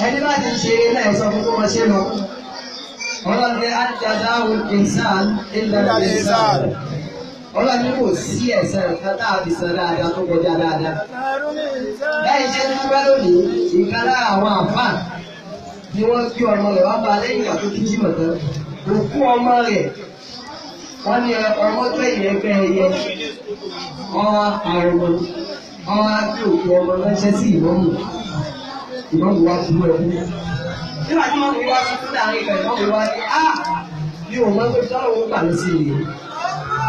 Ẹni bá ti ṣe eré náà sọ fún kó wọ́n ṣe lọ. Ọlọ́run ní al-jazā'u al-ihsān illā al-ihsān. Ọlọ́run ní kò sí ẹ̀san kan tá a fi san dáadáa tó kọjá dáadáa. Lẹ́yìn ṣe ń dúpẹ́ lónìí, ìkan lára àwọn àfáà ni wọ́n gbé ọmọ rẹ̀ wá bá lẹ́yìn ìgbà tó kí jímọ̀ tán. Òkú ọmọ rẹ̀ wọ́n ní ọmọ tó ẹ̀yẹ ẹgbẹ́ ẹyẹ ọwọ́ àrùn ọwọ́ gbé òkú ọmọ ránṣẹ́ sí ìmọ̀mù. Ìmọ̀mù wá burú ẹkú. Nígbà tí wọ́n fi wá sí fúnra rẹ̀ ìgbà ìmọ̀mù wá ní á bí òun máa ń gbé sọ́rọ̀ òun pàdé sí i.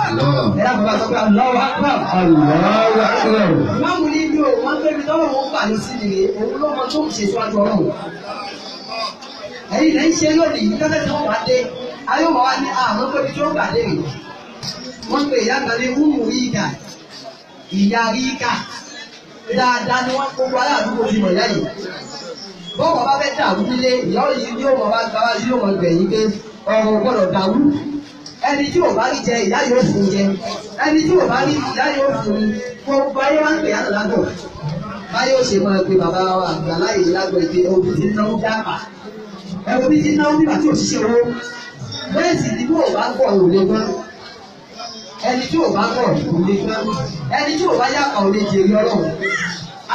Ẹ dákun bá sọ pé Allahu Akbar. Allahu Akbar. Ìmọ̀mù ní bí òun máa ń gbé sọ́rọ̀ òun pàdé sí i òun ló mọ tó ń ṣe síwájú Ọlọ́run. Ẹ̀yin lẹ́ ń ṣe lónìí lọ́sẹ̀ tí wọ́n wá dé ayé wọn wá ní àmọ́ pé tí ó gbà dé rè. Wọ́n pe ìyá kan ní Umu Ríkà, ìyá Ríkà. Dáadáa ni wọ́n gbogbo aláàdúgbò fi mọ̀ ìyá yìí. Bọ́wọ̀ bá fẹ́ dàrú nílé, ìyá yìí yóò mọ̀ bá gbáwá sí yóò mọ̀ gbẹ̀yìn pé ọ̀rọ̀ gbọ́dọ̀ dàrú. Ẹni tí ò bá rí jẹ, ìyá yóò fún jẹ. Ẹni tí ò bá rí, ìyá yóò fún un. Gbogbo ayé wá ń pè yàtọ̀ lágọ̀. Báyọ̀ ṣe máa pe bàbá wa àgbà láyè lágọ̀ ìpè òbí ti náwó jápa. Ẹ̀wọ̀n bí ti náwó nígbà tí òṣìṣẹ́ owó. Bẹ́ẹ̀ sì ni bí ò bá gbọ́ ò lè gbọ́n. Ẹni tí ò bá gbọ́ ò lè gbọ́n. Ẹni tí ò bá yàpá ò lè jèrè Ọlọ́run.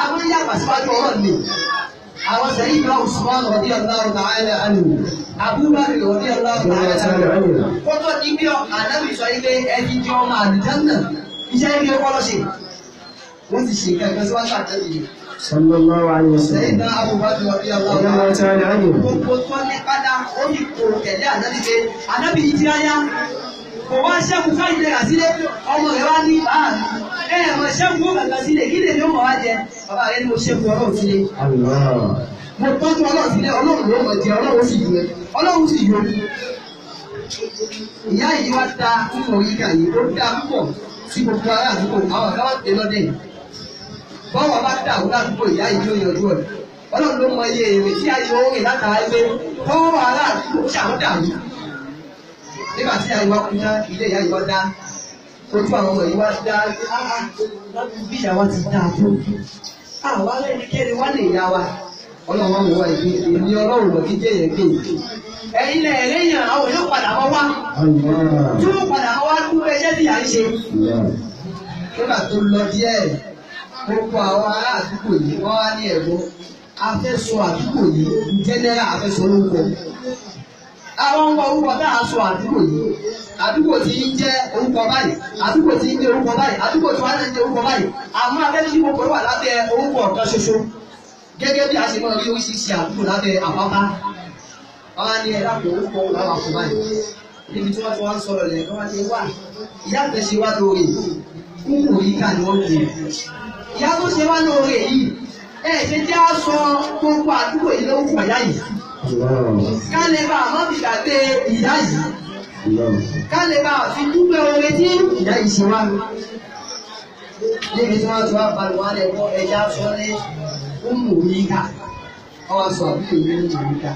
Àwọn yàpá síwájú Ọlọ́run ni. Àwọn sẹ́yìn náà Usman radiyallahu ta'ala anhu, Abubakar radiyallahu ta'ala anhu. Kótó ní bí Ànábì sọ ilé ẹni jẹ́ ọmọ àlùjánnà. Iṣẹ́ ibi ọkọ lọ ṣe. Wọ́n ti ṣe nǹkan síwájú Ànábì yìí. Sallallahu alayhi wa Sẹ́yìn sallam. náà Abubakar radiyallahu Radiyallahu ta'ala anhu. Gbogbo tó ní pátá ó ní kò tẹ̀lé Ànábì pé Ànábì yìí ti ráyá. Kò wá ṣẹ́kù fáyì náírà sílé, ọmọ rẹ̀ wá ní báà ẹ̀ mọ̀ ṣẹ́kù ó kàkà sílé, kí lèmi ó mọ̀ wá jẹ? Bàbá rẹ̀ ní mo ṣẹ́kù Ọlọ́run sílé. Allah. Mo tọ́jú Ọlọ́run sílé, Ọlọ́run ló mọ̀ jẹ, Ọlọ́run sì yọ ẹ, Ọlọ́run sì yọ. Ìyá yìí wá da nínú oríkà yìí, ó dá púpọ̀ sí gbogbo ará àdúgbò, àwọn kan wá pè lọ́dẹ̀. Bọ́wọ̀ bá dàrú ládùúgbò ìyá yìí ló yanjú ẹ̀. Ọlọ́run ló mọ iye èrè tí ayé ó rìn látara ẹgbẹ́ bọ́wọ̀ ará àdúgbò ṣàwọn dàrú. Nígbà tí ìyá yìí wá kú tán, ilé ìyá yìí wá dá. Ojú àwọn ọmọ yìí wá dá, bí ìyá wa ti dáa tó. Àwa lẹ́nikẹ́ni wá lè yá wa. Ọlọ́run wá wò wá ìgbé, èmi Ọlọ́run lọ kí jẹ́ yẹn gbé. Ẹ̀yin lẹ̀ ẹ̀rẹ́yìn àwọn yóò padà wá wá. Allah. Tí wọ́n padà wá dúpẹ́ iṣẹ́ tí ìyá ń ṣe. Allah. Nígbà tó lọ díẹ̀, gbogbo àwọn ará àdúgbò yìí wọ́n wá ní ẹ̀gbọ́n. Afẹ́sọ àdúgbò yìí, jẹ́nẹ́rà afẹ́sọ lórúkọ. Àwọn ń wọ orúkọ tá a sọ àdúgbò yìí. Àdúgbò tí ń jẹ́ orúkọ báyìí, àdúgbò tí ń jẹ́ orúkọ báyìí, àdúgbò tí wọ́n ń jẹ́ orúkọ báyìí. Àmọ́ afẹ́sọ gbogbo wà lábẹ́ orúkọ kan ṣoṣo. Gẹ́gẹ́ bí a ṣe máa rí oríṣiríṣi àdúgbò lábẹ́ àpápá. Wọ́n á ní ẹ̀dá kò orúkọ wò láwọn àpò báyìí. Níbi tí wọ́n ti wá ń sọ̀rọ̀ lẹ́ẹ̀kan wá ní wà. Ìyá àgbẹ̀ ṣe wá lóore. Kúkú yìí kà ni wọ́n ń pè é. Ìyá tó ṣe wá lóore yìí, ẹ ṣe jẹ́ á sọ gbogbo àdúgbò yìí lórúkọ ìyá yìí. Allah. Ká lè bá àmọ́ fi gbàgbé ìyá yìí. Allah. Ká lè bá fi dúpẹ́ oore tí ìyá yìí ṣe wá. Níbi tí wọ́n ti wá balùwẹ̀ wọn lè kọ́ ẹja sọ ní Umu Yíká. Wọ́n wá sọ àbúrò yìí ní Umu Yíká.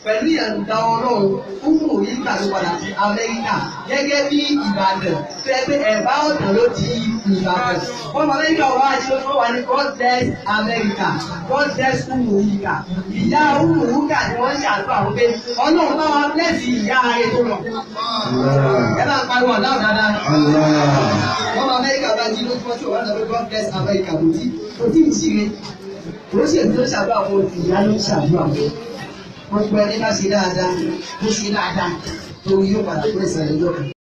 Pẹ̀lú ìyànda Ọlọ́run, Umu Yíká ló padà sí Amẹ́ríkà gẹ́gẹ́ bí Ìbàdàn tó yẹ pé ẹ̀bá ọ̀dàn ló di Ìbàdàn. Wọ́n mọ Amẹ́ríkà wá ṣe ó wà ní God bless America, God bless Umu Yíká. Ìyá Umu Yíká ni wọ́n ń ṣàdúrà wọ́n pé Ọlọ́run bá wa bless ìyá rẹ̀ tó lọ. Allah. Ẹ bá ń pariwo ọ̀dà dáadáa. Allah. Wọ́n mọ Amẹ́ríkà bá jí lójúmọ́ tí òun náà God bless America kò tí kò tí ì ṣíre. Kò sì èmi ló ṣàdúrà fún ìyá ló ń ṣàdúrà fún. Gbogbo ẹni bá ṣe dáadáa, kó ṣe dáadáa, torí yóò padà kó ìsàlẹ̀ lọ́kàn.